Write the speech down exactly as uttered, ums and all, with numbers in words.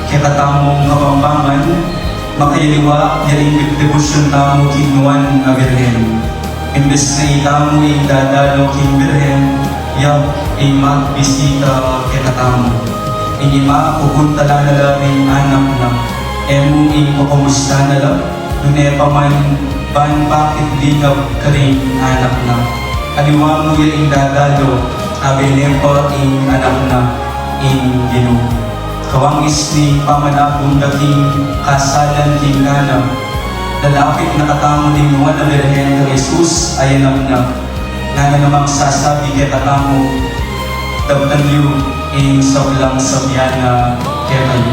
Kekatamung Kapampangan, makayaliwa ya ing debosyun tamu king Nuan a Birhen. Imbes na itamu ing dadalo king Birhen, ya ing magbisita kekatamu. Ing ima, pupuntalan na la ring anak na. E mu ing kukumusta na la, nune pa man ban pakit lingap karing anak na. Aliwa mu ya ing dadalo, abe ne pa ing anak na, ing Ginu. Kawangis ning pamanabung da king kasalan king Cana, lalapit na katamu ding Nuan a Birhen kang Jesus a anak na. Ngana namang sasabi kekatamu, daptan yu ing sablang sabian na kekayu.